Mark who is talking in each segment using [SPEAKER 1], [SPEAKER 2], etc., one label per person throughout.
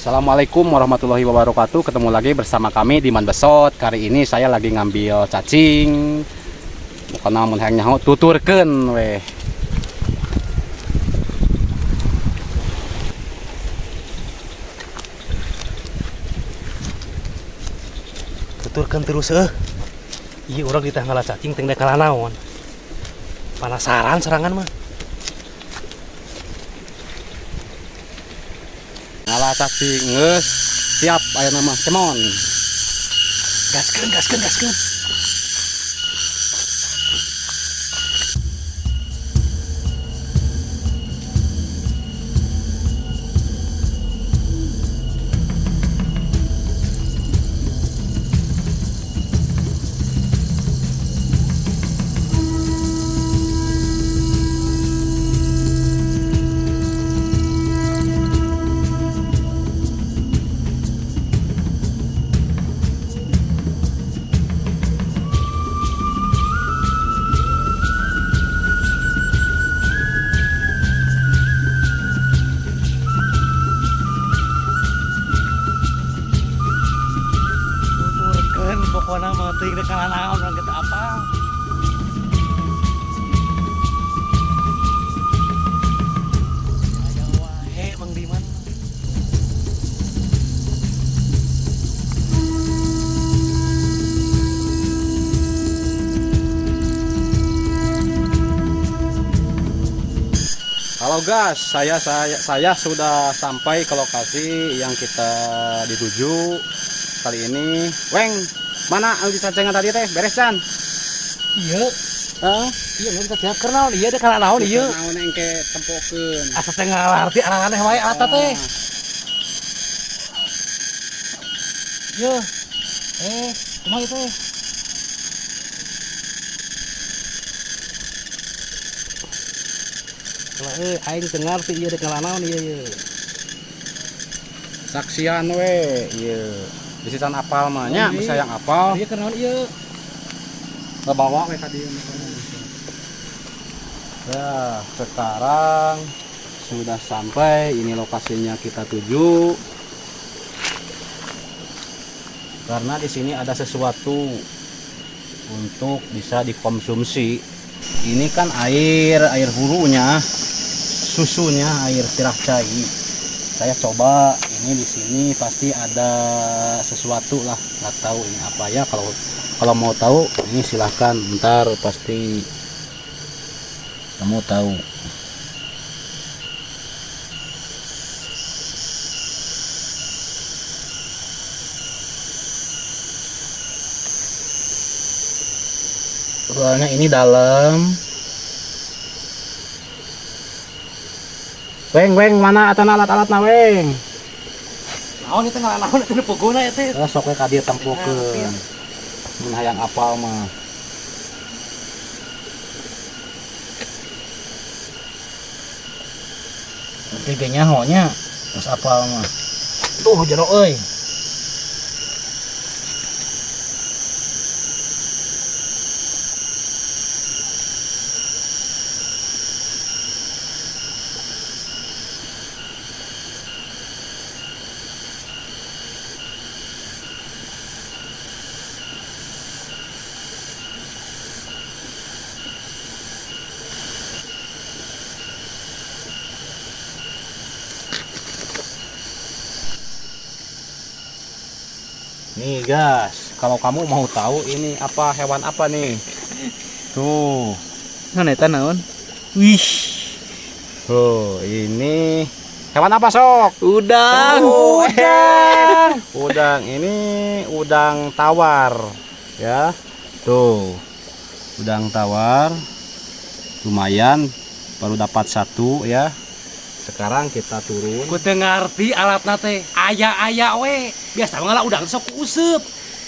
[SPEAKER 1] Assalamualaikum warahmatullahi wabarakatuh. Ketemu lagi bersama kami di Man Besot. Kali ini saya lagi ngambil cacing. Pokoknya mun hayang nyaho tuturkeun weh.
[SPEAKER 2] Tuturkan terus eh. Iya orang ditah ngalah cacing teng kalah naon. Penasaran serangan mah.
[SPEAKER 1] Ngalah cacing geus siap aya nama. Come on.
[SPEAKER 2] Gaskeun, gaskeun, gaskeun. Tuturkeun pokona mah teuing dek kalah naon urang kita apa. Aya wae Mang Diman.
[SPEAKER 1] Halo guys, saya sudah sampai ke lokasi yang kita dituju kali ini. Weng, mana anu dicacengan tadi teh? Beres can?
[SPEAKER 2] Iya.
[SPEAKER 1] Heeh.
[SPEAKER 2] Iya mun siap kenal ieu dek kalah naon ieu.
[SPEAKER 1] Naon engke tempokeun.
[SPEAKER 2] Asa teh ngalarti araneh wae alat teh. Yo. Kumaha ieu teh? Kalau aing teu ngarti ieu dek ngalah naon ieu ieu.
[SPEAKER 1] Saksian we ieu. Bisi can apal mah nya, bisa yang apal.
[SPEAKER 2] Ieu keur naon ieu?
[SPEAKER 1] Bawa we ka dieu. Ya, sekarang sudah sampai, ini lokasinya kita tuju. Karena di sini ada sesuatu untuk bisa dikonsumsi. Ini kan air hulunya, susunya, air sirah cai. Saya coba ini di sini pasti ada sesuatu lah, nggak tahu ini apa ya. Kalau mau tahu ini silahkan, ntar pasti kamu tahu. Soalnya ini dalam. Weng, weng, mana atan alat-alat na weng?
[SPEAKER 2] Naon itu ngalah naon itu pogona ya teh.
[SPEAKER 1] Lah sok we ka dieu tempokeun. Mun hayang apal mah. Nanti ge nyaho nya, geus apal mah. Tuh jero euy. Nih guys, kalau kamu mau tahu ini apa, hewan apa nih? Tuh.
[SPEAKER 2] Nah, eta naon? Wih.
[SPEAKER 1] Tuh, ini hewan apa sok?
[SPEAKER 2] Udang.
[SPEAKER 1] Oh,
[SPEAKER 2] udang.
[SPEAKER 1] Udang ini udang tawar ya. Tuh. Udang tawar. Lumayan, baru dapat satu ya. Sekarang kita turun.
[SPEAKER 2] Ku teu ngarti alatna teh. Aya-aya we. Biasa mah ngalah udang sok useup.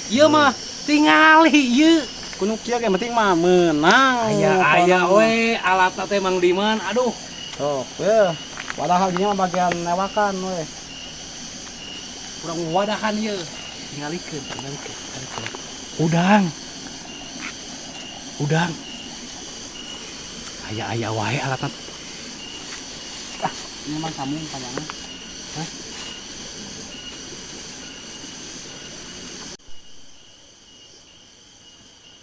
[SPEAKER 2] Ieu mah tingali ieu.
[SPEAKER 1] Kuno kieu ge penting mah meunang.
[SPEAKER 2] Aya-aya we alatna teh Mang Diman. Aduh.
[SPEAKER 1] Sok we. Padahal dinya mah bagian newakan we.
[SPEAKER 2] Urang wadahan ieu. Tingalikeun, tingalikeun, tingalikeun. Udang. Udang. Aya-aya wae alatna.
[SPEAKER 1] Ini mah sambung panjangnya.
[SPEAKER 2] Hah?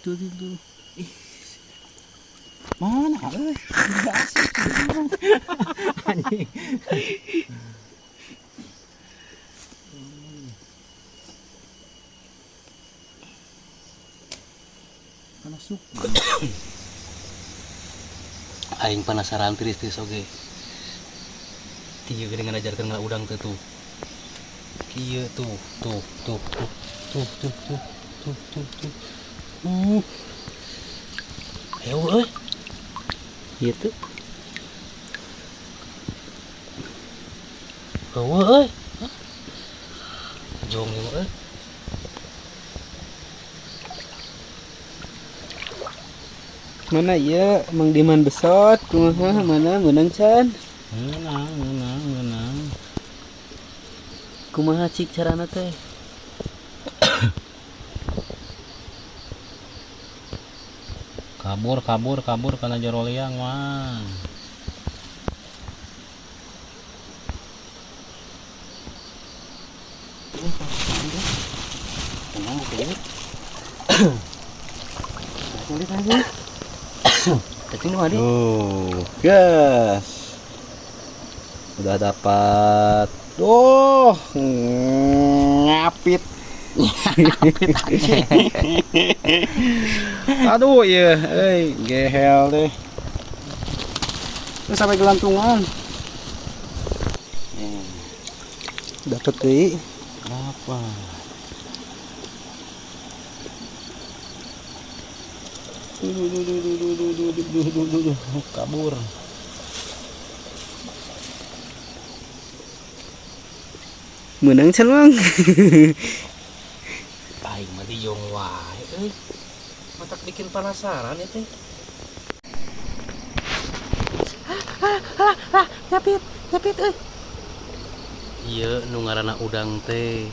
[SPEAKER 1] Tuh tuh tuh. Ih. Mana euy? Tidak asik. Anjing. Kana sup.
[SPEAKER 2] Aing penasaran tiris-tiris oge. Kieu geuning ngajarkeun ngala udang teh tuh. Kieu tuh, tuh, tuh, tuh, tuh, tuh, tuh, tuh, tuh, tuh. Ayo euy.
[SPEAKER 1] Ieu tuh.
[SPEAKER 2] Eueuh euy. Jong ieu euy.
[SPEAKER 3] Mana ieu Mang Diman besot kumaha mana meunang can?
[SPEAKER 1] Meunang, meunang, meunang.
[SPEAKER 3] Kumaha cik carana teh?
[SPEAKER 1] Kabur, kabur, kabur kana jero liang mah. Tenang kayaknya.
[SPEAKER 3] Cacing lu
[SPEAKER 1] Tuh, gas. Udah dapat. Oh, ngapit. Ngapit aja. Aduh, iya, euy, gehel deh. Terus sampai gelantungan.
[SPEAKER 3] Dapat deui.
[SPEAKER 1] Apa? Duh, duh, duh, duh, duh, duh, duh, duh, duh, duh, duh, kabur.
[SPEAKER 3] Menang can Mang.
[SPEAKER 2] Aing mah dijong wae euy. Matak bikin penasaran ya teh. Ah, ngapit, ngapit euy. Ieu nu ngaranna udang teh.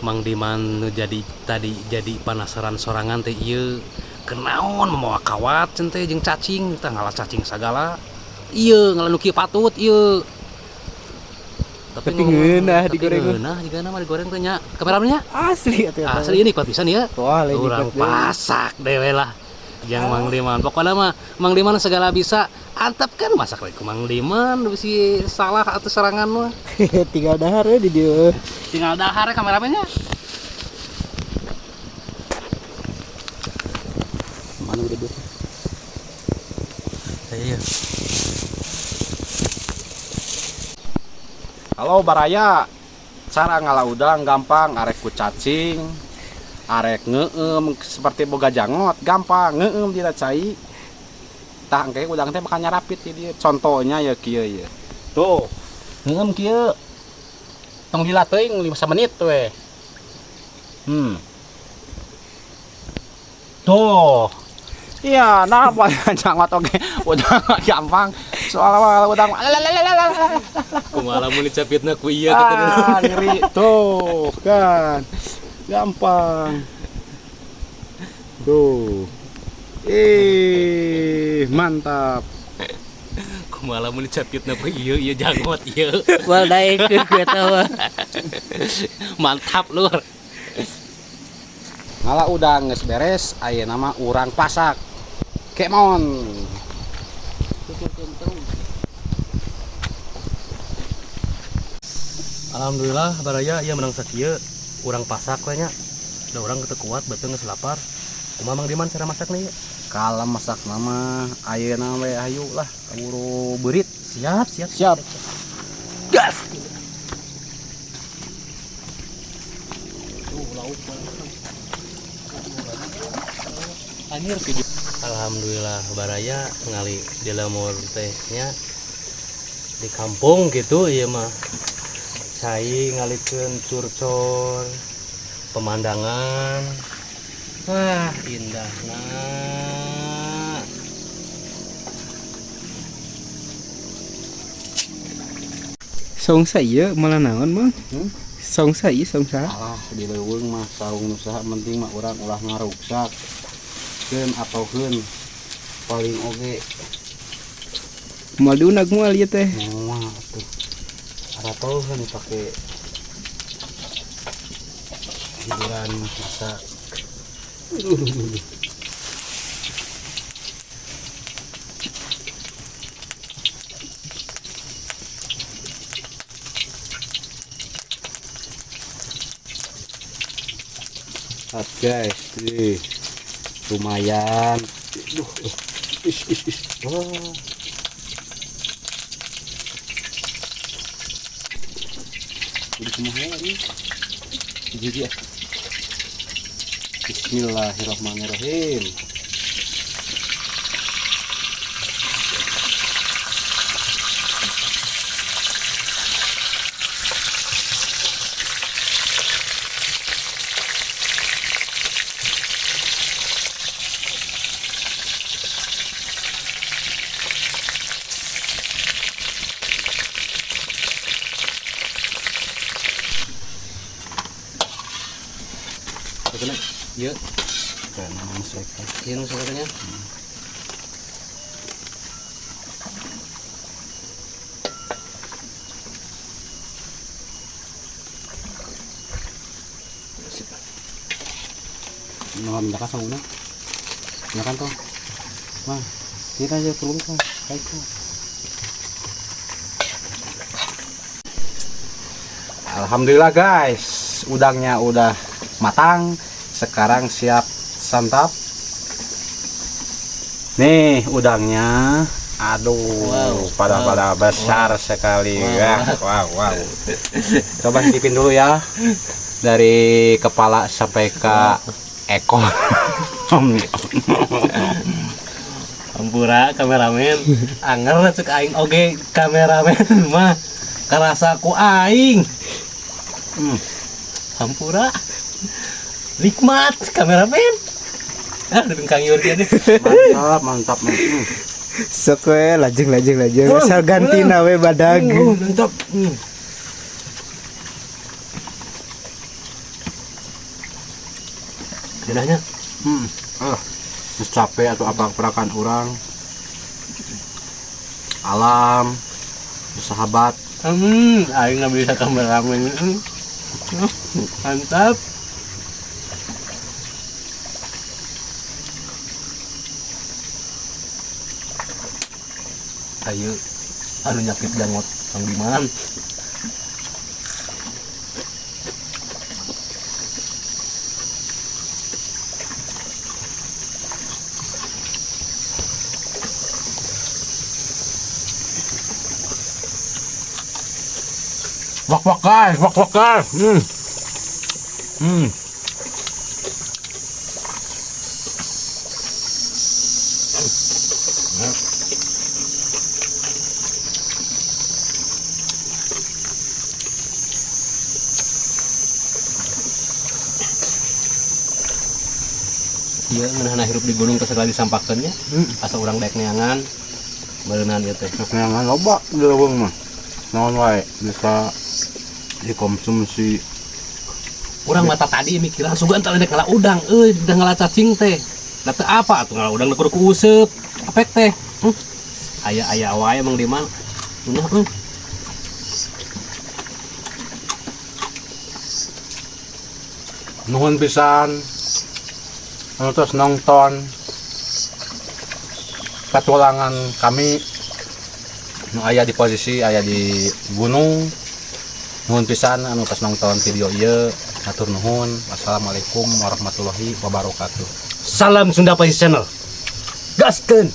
[SPEAKER 2] Mang Diman nu jadi tadi jadi penasaran sorangan teh ieu. Kenaon mamawa kawat cenah teh jeung cacing, tah ngala cacing sagala. Ieu ngala nu kieu patut ieu.
[SPEAKER 3] Tapi ngeunah digoreng.
[SPEAKER 2] Ngeunah jigana mah digoreng teh nya. Kameramennya?
[SPEAKER 3] Asli atuh eta.
[SPEAKER 2] Asli ini kuat pisan ieu.
[SPEAKER 3] Wah, lain
[SPEAKER 2] Urang
[SPEAKER 3] nikmat deui.
[SPEAKER 2] pasak dewe lah. Jang Mang Diman. Pokoknya mah Mang Diman segala bisa. Antep kan masak lagi ku Mang Diman bisi salah atau serangan mah.
[SPEAKER 3] Tinggal dahar we di dieu.
[SPEAKER 2] Tinggal dahar kameramennya.
[SPEAKER 1] Mana udah dua?
[SPEAKER 2] Iya.
[SPEAKER 1] Halo baraya, cara ngala udang gampang, arek ku cacing, arek ngeem seperti boga jangot, gampang ngeem dina cai. Tah engke udang teh bakal nyarapit di dieu. Contohnya ya kieu ya. Tuh, ngeem kieu. Tong lila teuing 5 menit we. Tuh. Iya, nah apa jangot oge. Udang gampang. Soalnya mah kalau udang lalalalalalala.
[SPEAKER 2] Kumaha lamun dicapitna ku ieu kitu.
[SPEAKER 1] Ah, ngeri. Tuh, kan. Gampang. Tuh. Ih, mantap.
[SPEAKER 2] Kumaha lamun dicapitna ku ieu, ieu jangot ieu.
[SPEAKER 3] Wal daekeun ku eta mah.
[SPEAKER 2] Mantap lur.
[SPEAKER 1] Ngala udang geus beres, ayeuna mah urang pasak. Kemon.
[SPEAKER 2] Alhamdulillah baraya ieu menang sakieu, urang pasak we nya. Da urang teu kuat beuteung geus lapar. Kumaha Mang Diman cara masakna ieu?
[SPEAKER 1] Kalem masakna mah ayeuna we hayu lah kaburu beurit.
[SPEAKER 2] Siap, siap,
[SPEAKER 1] siap.
[SPEAKER 2] Gas. Anjir Alhamdulillah baraya ngali di lemur teh nya di kampung gitu ieu mah. Cai ngalikeun curcor pemandangan. Wah, indahna.
[SPEAKER 3] Songsa ieu malah naon, Mang?
[SPEAKER 1] Hmm?
[SPEAKER 3] Songsa ieu songsa.
[SPEAKER 1] Alah, di leuweung mah saung nu saha penting mah urang ulah ngaruksak. Keun atoheun paling oge.
[SPEAKER 3] Moal diunag moal ieu teh.
[SPEAKER 1] Moal atuh. Aratoheun pake hiburan masak. Lihat guys, nih lumayan. Duh, is is is. Wah. Udah semuanya ini. Jadi ya. Bismillahirrahmanirrahim.
[SPEAKER 2] Iya.
[SPEAKER 1] Kayak
[SPEAKER 2] Iya nu sakatnya.
[SPEAKER 1] Mau minta kasang una. Makan toh. Mah, kita aja perlu kan. Baik. Alhamdulillah guys, udangnya udah matang. Sekarang siap santap. Nih udangnya, aduh,
[SPEAKER 2] wow,
[SPEAKER 1] pada-pada
[SPEAKER 2] wow,
[SPEAKER 1] besar
[SPEAKER 2] wow,
[SPEAKER 1] sekali.
[SPEAKER 2] Wow,
[SPEAKER 1] ya. Wow, wow. Coba cicipin dulu ya, dari kepala sampai ke ekor.
[SPEAKER 2] Ampura kameramen, anger cek aing oge kameramen mah karasa ku aing. Ampura. Nikmat kameramen. Ah, lebih Kang Yurgi nih.
[SPEAKER 1] Mantap, mantap.
[SPEAKER 3] Sok we lajeng. Asal ganti nawe badag.
[SPEAKER 2] Mantap. Jenahnya.
[SPEAKER 1] Terus capek atau apa perakan orang. Alam, sahabat.
[SPEAKER 2] Aing nggak bisa kameramen. Mantap. Ayo, anu nyakit jangot Kang Diman.
[SPEAKER 1] Wak wak guys, wak wak guys.
[SPEAKER 2] Iya, ngeunah hirup di gunung teh segala disampakeun nya. Asa urang daek neangan beuneunan ieu teh.
[SPEAKER 1] Daek neangan loba di leuweung mah. Naon wae bisa dikonsumsi.
[SPEAKER 2] Urang mata tadi mikiran sugan teh dek ngala udang euy, dah ngala cacing teh. Da teu apa atuh ngala udang kudu ku useup. Apek teh. Aya-aya wae Mang Diman. Ngeunah euy.
[SPEAKER 1] Nuhun pisan. Anu terus nonton petualangan kami nu aya di posisi aya di gunung. Nuhun pisan anu tos nonton video ieu, hatur nuhun. Wassalamualaikum warahmatullahi wabarakatuh.
[SPEAKER 2] Salam Sunda Pahis Channel. Gaskeun.